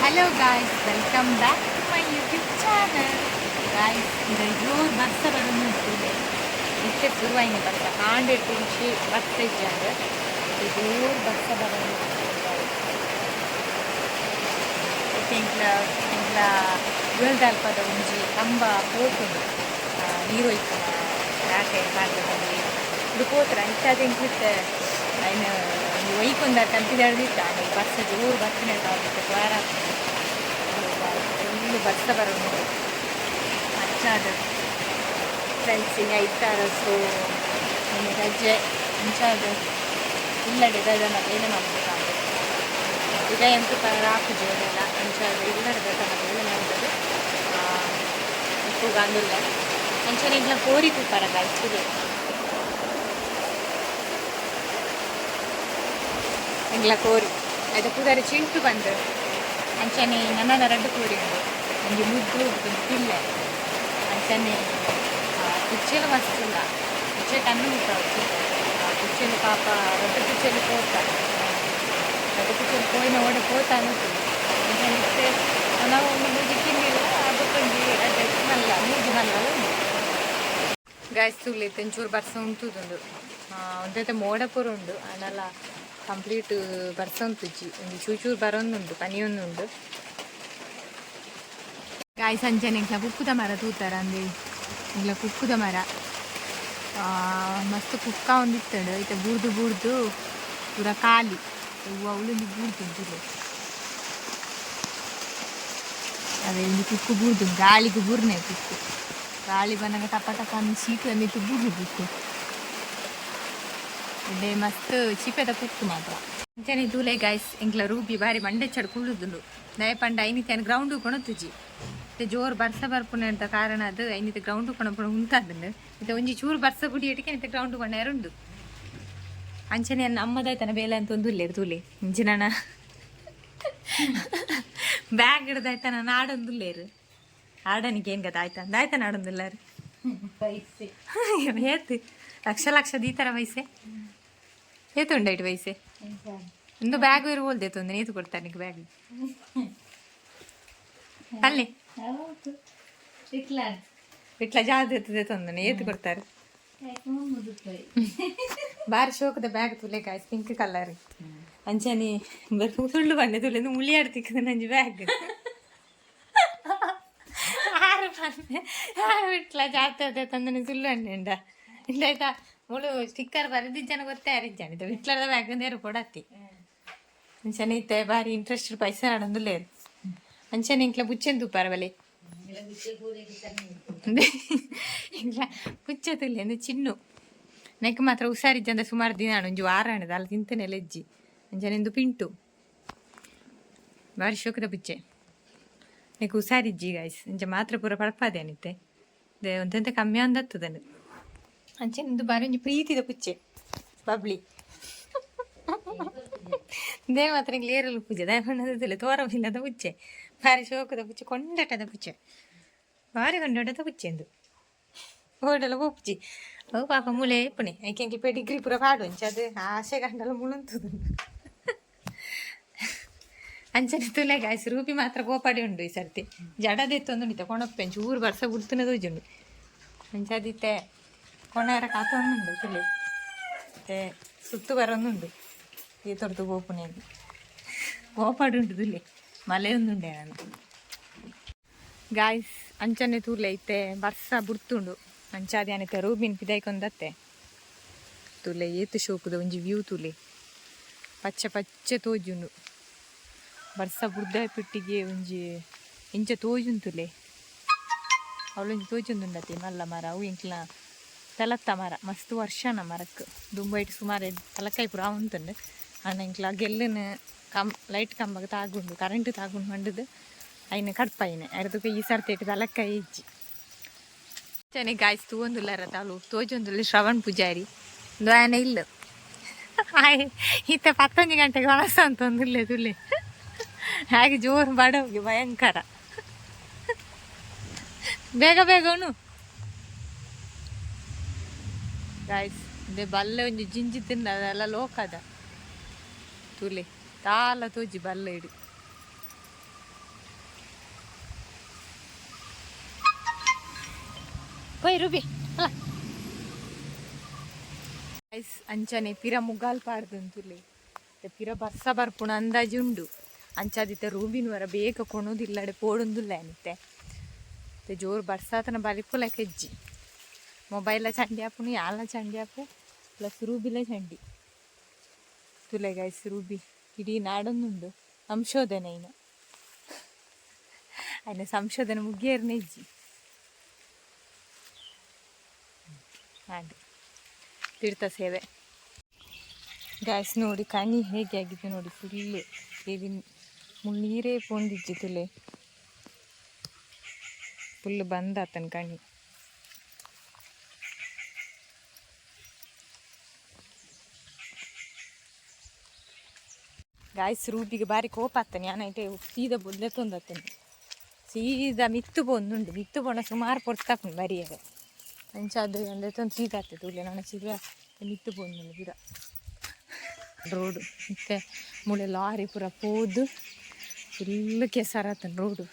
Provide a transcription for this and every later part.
Hello guys, welcome back to my YouTube channel. Guys, ಇದು ಜೋರು ಬರ್ಸ ಬರೋದು. ಇತ್ತೆ ಶುರುವಾಯಿನ ಬರ್ಸ. ಕಾಂಡೆ ಇಂಚಿ ಬರ್ಸ ಇಜ್ಜಾಂಡ್, ಜೋರು ಬರ್ಸ ಬರೋದು. ಎಂಕ್ಲ ಎಂಕ್ಲ ಅಲ್ಪದ ಒಂಜಿ ಕಂಬ ಪೋತುಂಡು. ನೀರು ಒಯ್ಪುನ ರಾಟೆ ಪಾಡ್ದ ಇದು ಪೋತ್ರ ಇತ್ತಾದ ಎಂಕ್ಲಿತ್ತೆ ಐನ್ ಒಂಜಿ ಒಯ್ಕೊಂದ ಕಂತಿದಾಡ್ದಿತ್ತ. ಆಂಡ ಬರ್ಸ ಜೋರು ಬರ್ತಿನ ದ್ವಾರ ಫುಲ್ಲು ಬರ್ಸ ಬರೋದು. ಅಚ್ಚಾದ ಫ್ರೆಂಡ್ಸ್, ಈಗ ಇತ್ತಾರ. ಸೊ ನಿನ್ನೆ ರಜೆ ಅಂಚಾದ ಇಲ್ಲಡೆ ದನ ಬೇಲೆ ಮಾಡ್ಬೇಕಾಗ್ತದೆ. ಈಗ ಎಂತ ರಾಪುಜಿ ಅದೆಲ್ಲ. ಅಂಚಾದ ಇಲ್ಲಡೆ ದನ ಬೇಲೆ ಮಾಡ್ತದೆ. ಉಪ್ಪು ಅಂದುಲ್ಲ. ಅಂಚನೆ ಇಡ್ಲ ಕೋರಿ ತೂಪಾರ ಗಾಯ್ತದೆ. ಎಂಗ್ಲ ಕೋರಿ ಅದು ಪುದಾರಿ ಚಿಂಟು ಬಂದು. ಅಂಚನೆ ನನ್ನ ರಡ್ಡು ಕೋರಿ ಉಂಡು, ಒಂಜಿ ಮುದ್ದು, ಒಂಜಿ ಪಿಲ್ಲೆ. ಅಂಚನೆ ಪುಚ್ಚೆಲು ಮಸ್ತ್ ಇಲ್ಲ. ಪುಚ್ಚೆ ಕಣ್ಣು ಮುಟ್ಟಾವು. ಪುಚ್ಚೆಲು ಪಾಪ ರಡ್ಡು ಪುಚ್ಚೆಲು ಪೋತ. ರಡ್ಡು ಪುಚ್ಚೆಲು ಪೋಯಿನ ಓಡೆ ಪೋತ ಅನ್ನುತ್ತದೆ. ಅಂಚನೆ ಇತ್ತೆ ನಾವು ಒಂದು ಮೂಜಿ ಕಿನ್ನಿಲ್ಲ, ಬೊಕ್ಕೊಂಜಿ ರಡ್ಡು ಮಲ್ಲ, ಮೂಜಿ ಮಲ್ಲ ಉಂಡು. ಗಾಯ್ಸ್, ತೂಲೆ, ಒಂಚೂರು ಬರ್ಸ ಉಂತುದುಂಡು. ಒಂದೈತೆ ಮೋಡ ಪೂರ ಉಂಡು. ಆಂಡಲ ಕಂಪ್ಲೀಟ್ ಬರ್ಸ ಉಂತುಜಿ. ಒಂಜಿ ಚೂರು ಚೂರು ಬರೊಂದುಂಡು, ಪನಿಯೊಂದುಂಡು. ಗಾಯ್ಸ್, ಅಂಚನೆ ಎಂಕ್ಲ ಕುಕ್ಕುದ ಮರ ತೂತಾರ ಅಂದೆ. ಎಂಕ್ಲ ಕುಕ್ಕುದ ಮರ ಮಸ್ತ್ ಕುಕ್ಕ ಒಂದಿತ್ತಡು. ಇತ್ತೆ ಬೂರ್ದು ಬೂರ್ದು ಪೂರ ಖಾಲಿ. ಹೂವು ಅವಳೊಂದು ಬೂರ್ದು. ಅದೇ ಒಂಜಿ ಕುಕ್ಕು ಬೂರ್ದು, ಗಾಳಿಗೆ ಬೂರ್ನೆ ಕುಕ್ಕು. ಗಾಳಿ ಬಂದಾಗ ಟಪ ಟಪ ಅಂದ್ ಶೀತ ಅಂದಿತ್ತು, ಬೂರ್ದು ಕುಕ್ಕು. ಎಡ್ಡೆ ಮಸ್ತ್ ಚೀಪೆದ ಕುಕ್ಕು ಮಾತ್ರ. ಅಂಚನೆ ತೂಲೆ ಗಾಯ್ಸ್, ಎಂಕ್ಲ ರೂಬಿ ಬಾರಿ ಮಂಡೆ ಚಡ್ ಕುಳ್ಳುದುಂಡು. ದಯ ಪಂಡ ಐನಿತ ಗ್ರೌಂಡ್ ಕೊಣತುಜಿ. ಇತ್ತೆ ಜೋರು ಬರ್ಸ ಬರ್ಪುನ ಕಾರಣ ಅದು ಐನಿತ ಗ್ರೌಂಡ್ ಕೊಣಪುಣ ಉಂತಾದುಂಡು. ಇತ್ತೆ ಒಂಜಿ ಚೂರು ಬರ್ಸ ಬುಡಿಯಟಿಗೆ ಐನಿತ ಗ್ರೌಂಡ್ ಕೊಣೆರುಂಡು. ಅಂಚನೆ ಅಮ್ಮದಾಯ್ತನ ಬೇಲೆ ಅಂತ ಒಂದು ಉಲ್ಲೇರು. ತೂಲೆ, ಇಂಚಿನ ಬ್ಯಾಗ್ ಹಿಡ್ದಾಯ್ತಾನ ನಾಡೊಂದುಲ್ಲೇರು. ಆಡನಿಗೆ ಏನ್ ಗದ ಆಯ್ತಾ ಆಯ್ತಾನ ಆಡೊಂದುಲ್ಲಾರು. ಪೈಸೆ. ಏತ್ ಲಕ್ಷ ಲಕ್ಷ ದೀತರ ಪೈಸೆ? ಏತು ಉಂಡೈಟ್ ಪೈಸೆ? ಒಂದು ಬ್ಯಾಗ್ ಇರ್ಬೋಲ್ದೆ ತೊಂದರೆ. ಏತು ಕೊಡ್ತಾರೆ ನಿಕ್ ಬ್ಯಾಗ್ ಅಲ್ಲಿ? ಹೌದು, ಇಟ್ಲ. ಇಟ್ಲ ಜಾಸ್ತಿ ಇರ್ತದೆ ತೊಂದರೆ. ಏತು ಕೊಡ್ತಾರೆ? 300 ರೂಪಾಯಿ. ಬಾರಿ ಶೋಕದ ಬ್ಯಾಗ್ ತುಲೆ ಗಾಯ್ಸ್, ಪಿಂಕ್ ಕಲರ್. ಅಂಚನೆ ಸುಳ್ಳು ಬಂಡೆ ತುಲೆ ಮುಳಿಯಾಡ್ ತಿಕ್ಕದ ನಂಜಿ ಬ್ಯಾಗ್. ಆರು ಬಂದೆ ಆರು ಇಟ್ಲ ಜಾಸ್ತಿ ಅದೇ ತಂದನೆ. ಸುಳ್ಳು ಅಂಡ ಇಲ್ಲ ಆಯ್ತಾ? ಮುಳು ಸ್ಟಿಕ್ಕರ್ ಬರೆದಿಜ್ಜನ ಗೊತ್ತೇ ಅರಿಜ್ಜಾನ. ಇದು ವಿಟ್ಲದ ಬ್ಯಾಗ್ ನೇರು ಕೊಡತ್ತಿ. ಅಂಚನೆ ಇತ್ತೆ ಬಾರಿ ಇಂಟ್ರೆಸ್ಟ್ ಪೈಸೆ ಆಡೊಂದುಲ್ಲೇರು. ಅಂಚನೆ ಇಂಕ್ಲ ಬುಚ್ಚೆನ್ ತೂಪಾರ ಬಲೆ. ಇಂಕ್ಲ ಪುಚ್ಚೆ ತುಲ್ಲೆ ಅಂದು ಚಿನ್ನು. ನೆಕ್ ಮಾತ್ರ ಹುಷಾರಿಜ್ಜಂದ ಸುಮಾರು ದಿನ ಆಂಡ್, ಒಂಜಿ ವಾರ ಆಂಡ್. ದಾಲ ತಿಂತನೆ ಲೆಜ್ಜಿ. ಅಂಚನೆ ಇಂದು ಪಿಂಟು, ಬಾರಿ ಶೋಕದ ಪುಚ್ಚೆ. ನೆಕ್ ಹುಷಾರಿಜ್ಜಿ ಗಾಯ್ಸ್. ಅಂಚ ಮಾತ್ರ ಪೂರ ಪಡ್ಪಾದೆ ಅನಿತ್ತೆ. ಒಂತೆಂತ ಕಮ್ಮಿ ಅಂದತ್ತದನು. ಅಂಚೆ ಇಂದು ಬಾರಿ ಒಂಜಿ ಪ್ರೀತಿದ ಪುಚ್ಚೆ ಬಬ್ಲಿ. They ಮಾತ್ರ ಕ್ಲಿಯರ್ ಪೂಜೆ ದಯ ತೋರ ಇಲ್ಲದ ಪುಚ್ಚೆ. ಬಾರಿ ಶೋಕದ ಪುಚ್ಚೆ, ಕೊಂಡಟದ ಪುಚ್ಚೆ, ಬಾರಿ ಕೊಂಡಾಟದ ಪುಚ್ಚೆ ಎಂದು. ಓಡಲ ಪೋಪುಜಿ ಅವು ಪಾಪ. ಮುಳೆ ಇಪ್ಪುಣೆ ಐಕೆ ಎಂಕ್ಲೆ ಪೆಡಿಗ್ರಿ ಪೂರ ಪಾಡು. ಅಂಚ ಅದು ಆಸೆ ಕಂಡಲ ಮುಳುಂತುದು. ಅಂಚನೆ ತುಲೆ ಗಾಯ್ಸ್, ರೂಪಿ ಮಾತ್ರ ಗೋಪಾಡಿ ಉಂಡು. ಈ ಸರ್ತಿ ಜಡದೆತ್ತೊಂದುಂಡಿತ ಕೊಣಪ್ಪೆ. ಚೂರು ಬರ್ಸ ಬುಡ್ತುನ ತೋಜುಂಡು. ಅಂಚ ಅದಿತ್ತೆ ಕೊಣಾರ ಕಾತೊಂದುಂಡು ತುಲೆ. ಮತ್ತೆ ಸುತ್ತು ಬರೊಂದುಂಡು. ಈ ತೊಡ್ದು ಗೋಪುನೆ ಗೋಪಾಡು ಉಂಟು ತುಲೆ. ಮಲೆ ಒಂದುಂಡೆ ನಾನು ಗಾಯ್ಸ್. ಅಂಚನೆ ತೂಲೆ, ಇತ್ತೆ ಬರ್ಸ ಬುಡ್ತುಂಡು. ಅಂಚಾದಿ ಅನಿತೆ ರೂಬಿನ್ ಪಿದಾಯ್ಕೊಂದತ್ತೆ. ತುಲೆ, ಏತು ಶೋಕುದ ಒಂಜಿ ವ್ಯೂ ತುಲೆ. ಪಚ್ಚೆ ಪಚ್ಚೆ ತೋಜುಂಡು. ಬರ್ಸ ಬುಡ್ದಾಯ್ ಪಿಟ್ಟಿಗೆ ಒಂಜಿ ಇಂಚ ತೋಜುಂತುಲೆ. ಅವಳೊಂಜಿ ತೋಜೊಂದುಂಡತಿ ಮಲ್ಲ ಮರ, ಅವು ಎಂಕ್ಲ ತಲತ್ತ ಮರ. ಮಸ್ತ್ ವರ್ಷನ ಮರಕ್ ದುಂಬೈಟ್ ಸುಮಾರು ತಲಕಾಯಿ ಪೂರ ಉಂತುಂಡು. ಆಂಡ ಎಂಕ್ಲ ಗೆಲ್ಲುನ ಕಂ ಲೈಟ್ ಕಂಬಗ್ ತಾಗುಂಡು, ಕರೆಂಟ್ ತಾಗುಂಡು ಮಂಡುದು ಐನ ಕಡ್ಪೈನೆ ಅರ್ದಕ್ಕೆ. ಈ ಸರ್ತಿ ತಲಕಾಯಿ ಇಜ್ಜಿ. ಅಂಚನೆ ಗಾಯ್ಸ್, ತೂವೊಂದುಲ್ಲಾರ ತಾಳು ತೋಜೊಂದುಲ್ಲ. ಶ್ರವಣ್ ಪೂಜಾರಿ ಒಂದು ಆಯನ ಇಲ್ಲ. ಆಯ್ ಇತ್ತೆ 11 ಗಂಟೆಗೆ ಒಣಸ ಅಂತ ಒಂದುಲ್ಲೆ ತುಲೆ. ಹಾಗೆ ಜೋರು ಬಡವಿಗೆ ಭಯಂಕರ. ಬೇಗ ಬೇಗ ಉಣು. ಗಾಯ್ಸ್, ಇದೆ ಬಲ್ಲೆ ಒಂಜಿ ಜಿಂಜಿ ತಿಂದ ಅದೆಲ್ಲ ಲೋಕದ. ತುಲೆ, ತಾಲ ತೋಜಿ ಬಲ್ಲೆ ಇಡಿ. ಹೋಯ್ ರೂಬಿ ಅಲ್ಲ. ಐಸ್ ಅಂಚನೆ ಪಿರ ಮುಗಾಲ್ ಪಾಡ್ದಂತುಲೆ. ಪಿರ ಬರ್ಸ ಬರ್ಪುಣ ಅಂದಾಜಿ ಉಂಡು. ಅಂಚಾದಿತ್ತೆ ರೂಬಿನ ವರ ಬೇಗ ಕೊಣೋದಿಲ್ಲಡೆ ಪೋಡೊಂದುಲ್ಲ ಅನಿತ್ತೆ. ಜೋರು ಬರ್ಸಾತನ ಬಲಿಪುಲ ಕೆಜ್ಜಿ. ಮೊಬೈಲ ಚಂಡಿ ಆಪುನು, ಯಾಲ ಚಂಡಿ ಆಪು, ಪ್ಲಸ್ ರೂಬಿಲ ಚಂಡಿ. ತುಲೆ ಗೈಸ್, ರೂಬಿ ಇಡೀ ನಾಡೊಂದುಂಡು ಸಂಶೋಧನೆ. ಇನ್ನು ಅಯ್ನ ಸಂಶೋಧನೆ ಮುಗಿಯರ್ನೆ ಇಜ್ಜಿ. ಹಾಗೆ ತೀರ್ಥ ಸೇವೆ ಗಾಯ್ಸ್. ನೋಡಿ, ಕಣಿ ಹೇಗೆ ಆಗಿದೆ ನೋಡಿ. ಫುಲ್ ಹೇಗೆ ನೀರೇ ಪೋಂದಿಜ್ಜಿ ತುಲೆ. ಫುಲ್ ಬಂದಾತನ ಕಣಿ. ಗಾಯ್ಸ್, ರೂಬಿಗೆ ಬಾರಿ ಕೋಪ ಆಗ್ತಾನೆ. ಯಾನೈತೆ ಸೀದಾ ಬೊಲ್ಲೆ ತೊಂದತ್ತೇನೆ. ಸೀದಾ ಮಿತ್ತು ಪೋಂದುಂಡು. ಮಿತ್ತು ಪೋಣ ಸುಮಾರು ಪೊರ್ತಾಪುಂಡು ಬರಿಯರೆ. ಅಂಚ ಅದು ಅಂದೆತ್ತೊಂದು ಸೀದಾ ಆಗ್ತದೆ ಉಲ್ಲೆ. ನನ್ನ ಸೀದಾ ಮಿತ್ತು ಪೋಂದುಂಡು ಪೂರ ರೋಡು. ಮತ್ತೆ ಮೂಳೆ ಲಾರಿ ಪೂರ ಪೋದು ಫುಲ್ ಕೆಸರಾತನ ರೋಡು.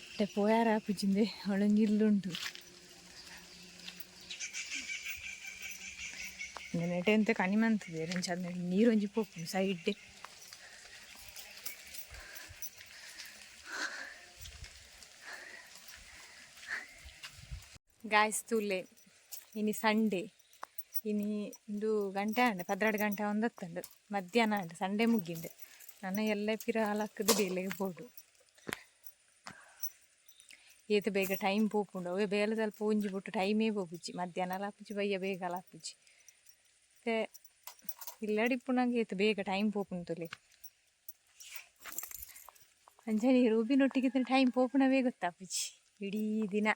ಮತ್ತೆ ಪೋಯಾರ ಪೂಜಿಂದೆ ಅವಳೊಂಜಿ ಇಲ್ಲುಂಟು. ನೆಟೆ ಎಂತ ಕಣಿ ಮಂತದೆ. ಅಂಚ ನೀರೊಂಜಿ ಪೋಪುಂಡು ಸೈಡ್. ಗಾಯ್ಸ್, ತೂಲೆ, ಇನಿ ಸಂಡೇ. ಇನಿ ಇಂದು ಗಂಟೆ ಆಂಡ್, 12 ಗಂಟೆ ಒಂದತ್ತಂಡು. ಮಧ್ಯಾಹ್ನ ಆಂಡ್. ಸಂಡೇ ಮುಗ್ಗಿಂಡು. ನನ್ನ ಎಲ್ಲ ಪಿರ ಹಾಲಕ್ಕದು ಡೇಲೆಗೆ ಬೋಡು. ಏತ್ ಬೇಗ ಟೈಮ್ ಪೋಪುಂಡು. ಅವೇ ಬೇಲೆ ಸ್ವಲ್ಪ ಒಂಜಿ ಬೊಟ್ಟು ಟೈಮೇ ಪೋಪುಜಿ. ಮಧ್ಯಾಹ್ನ ಲಾಪುಜಿ, ಬಯ್ಯ ಬೇಗ ಲಾಪುಜಿ. ಮತ್ತೆ ಇಲ್ಲಡಿಪ್ಪುನಾಗ ಏತ್ ಬೇಗ ಟೈಮ್ ಪೋಪುಂಡು ತುಲೆ. ಅಂಚನೆ ರೂಬಿನೊಟ್ಟಿಗೆ ಟೈಮ್ ಪೋಪುನವೇ ಗೊತ್ತಾಪುಜಿ ಇಡೀ ದಿನ.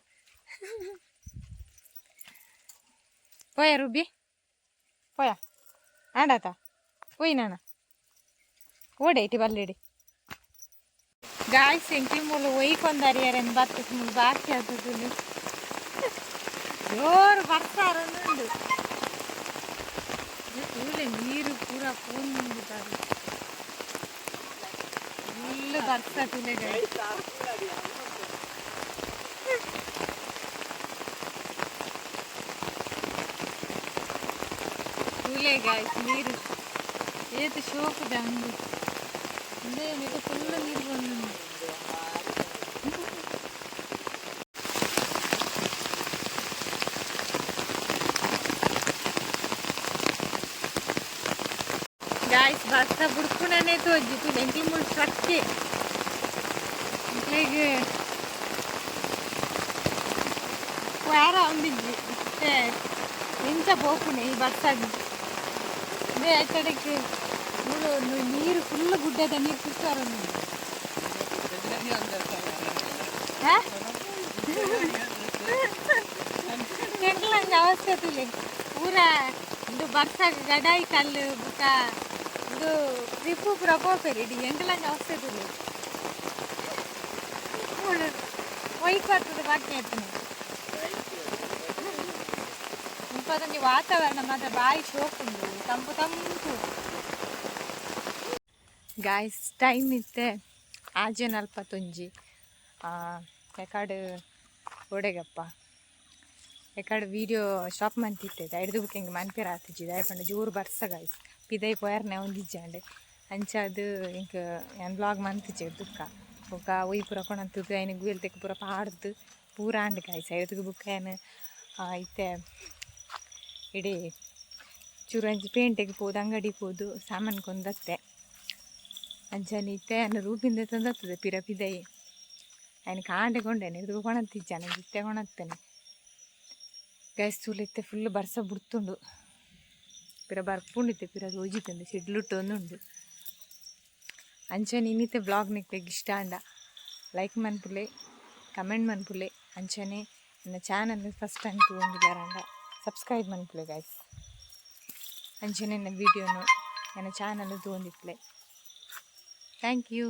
ಪೋಯ ರೂಬಿ, ಪೋಯ. ಆಂಡಾತ ಪೋಯ್ ನಾನ ಓಡೆ ಇಟಿ ಬಲ್ಲೆಡಿ. ಗಾಯ್ಸ್, ಎಂಕಿ ಮೂಲು ಒಯ್ಕೊಂದರಿಯರೆನ್ ಬತ್ತು ಮೂಲು ಬಾಕಿ ಆತುಲು. ಜೋರು ಬರ್ಸಾರೊಂದುಂಡು ತೂಲೆ. ನೀರು ಪೂರ ಪೋಂದುಂಡು. ಫುಲ್ ಬರ್ಸ ತೂಲೆ ಗಾಯ್ಸ್. ತೂಲೆ ಗಾಯ್ಸ್, ನೀರು ಏತ್ ಶೋಕುದ ಉಂಡು. ಇಂದೇ ಫುಲ್ ನೀರು ಬಂದುಂಡು. ಗಾಯ್ಸ್, ಬರ್ಸ ಬುಡ್ಪುನನೆ ತೋಜಿ ತೂಲೆ. ಎಂಕ್ಲು ಮೂಲು ಟ್ರಕ್ಕೆ ಎಂಕ್ಲೆಗ್ ವಾರ ಒಂದಿಜ್ಜಿ. ಇತ್ತೆ ಎಂಚ ಪೋಪುನೆ ಈ ಬರ್ಸಾಗ್? ಅದೇ ಆಚಡೆಕ್ ಮೂಲು ನೀರು ಫುಲ್, ಗುಡ್ಡದ ನೀರು ಸುತ್ತಾರ. ಎಂಕ್ಲಂಜ ಅವಸ್ಥೆ ತೂಲೆ. ಪೂರ ಇಂದು ಬರ್ಸಾಗ್ ಗಡಾಯಿ ಕಲ್ಲು ಬುಕ್ಕ ಇಂದು ಟ್ರಿಪ್ಪು ಪೂರ ಪೋಪೆರ್ ಇಡೀ. ಎಂಕ್ಲಂಜ ಅವಸ್ಥೆ ತೂಲೆ. ಮೂಲು ಒಯ್ಕ್ ಬರ್ತದೆ ಬಾಕಿ ಆಯ್ತನೆ. ಮುಲ್ಪದೊಂಜಿ ವಾತಾವರಣ ಮಾತ್ರ ಬಾರಿ ಶೋಕುಂಡು, ತಂಪು ತಂಪು. ಗಾಯ್ಸ್, ಟೈಮ್ ಇತ್ತೆ 6:41. ಎಕಾಡ್ ಓಡೆಗಪ್ಪ ಎಕಾಡ್ ವೀಡಿಯೋ ಸ್ಟಾಪ್ ಮಂತಿತ್ತೆ. ಐಡ್ದು ಬುಕ್ಕ ಎಂಕ್ ಮನ್ಪೆರ ಆತಿಜಿ. ದಾಯೆ ಪಂಡ ಜೋರು ಬರ್ಸ ಗಾಯ್ಸ್. ಪಿದೈ ಪೋಯರ್ನೆ ಒಂದಿಜ್ಜಾಂಡ್. ಅಂಚಾದ್ ಎಂಕ್ ಯಾನ್ ವ್ಲಾಗ್ ಮಂತಿಜೆ ದುಕ್ಕ. ಬೊಕ್ಕ ಒಯ್ ಪೂರ ಕೊನತ್ತುದು ಐನ್ ಗುವೆಲ್ ತೆಕ್ ಪೂರ ಪಾಡ್ದು ಪೂರ ಆಂಡ್ ಗಾಯ್ಸ್. ಐಡ್ದು ಬುಕ್ಕ ಯಾನ್ ಇತ್ತೆ ಇಡೀ ಚೂರು ಪೇಂಟೆಗ್ ಪೋದು, ಅಂಗಡಿ ಪೋದು ಸಾಮಾನು ಕೊಂದತ್ತೆ. ಅಂಚನೆ ಇತ್ತೆ ಯಾನ್ ರೂಬಿಂದ ತಂದತ್ತದೆ ಪಿರ ಪಿದಯಿ. ಐನ್ ಕಾಂಡೆ ಕೊಂಡೇನೆ ಇದು ಕೊಣತ್ತಿಜ್ಜಾನೆ, ಇತ್ತೆ ಕೊಣತ್ತೇನೆ. ಗಾಯ್ಸ್, ತೂಲೆ, ಇತ್ತೆ ಫುಲ್ ಬರ್ಸ ಬುಡ್ತುಂಡು. ಪಿರ ಬರ್ಪುಂಡಿತ್ತೆ ಪಿರ ತೋಜಿತುಂಡು, ಸಿಡ್ಲುಟ್ಟೊಂದುಂಡು. ಅಂಚನೆ ಇನ್ನಿತ್ತೆ ವ್ಲಾಗ್ ನಿಕ್ಲೆಗ್ ಇಷ್ಟ ಆಂಡ ಲೈಕ್ ಮನ್ಪುಲೆ, ಕಮೆಂಟ್ ಮನ್ಪುಲೆ. ಅಂಚನೆ ಎನ್ನ ಚಾನಲ್ ಫಸ್ಟ್ ಟೈಮ್ ತೂವೊಂದುಲ್ಲಾರಂಡ ಸಬ್ಸ್ಕ್ರೈಬ್ ಮನ್ಪುಲೆ ಗಾಯ್ಸ್. ಅಂಚನೆ ಎನ್ನ ವೀಡಿಯೋನು, ಎನ್ನ ಚಾನಲ್ ತೂವೊಂದಿಪ್ಪುಲೆ. Thank you.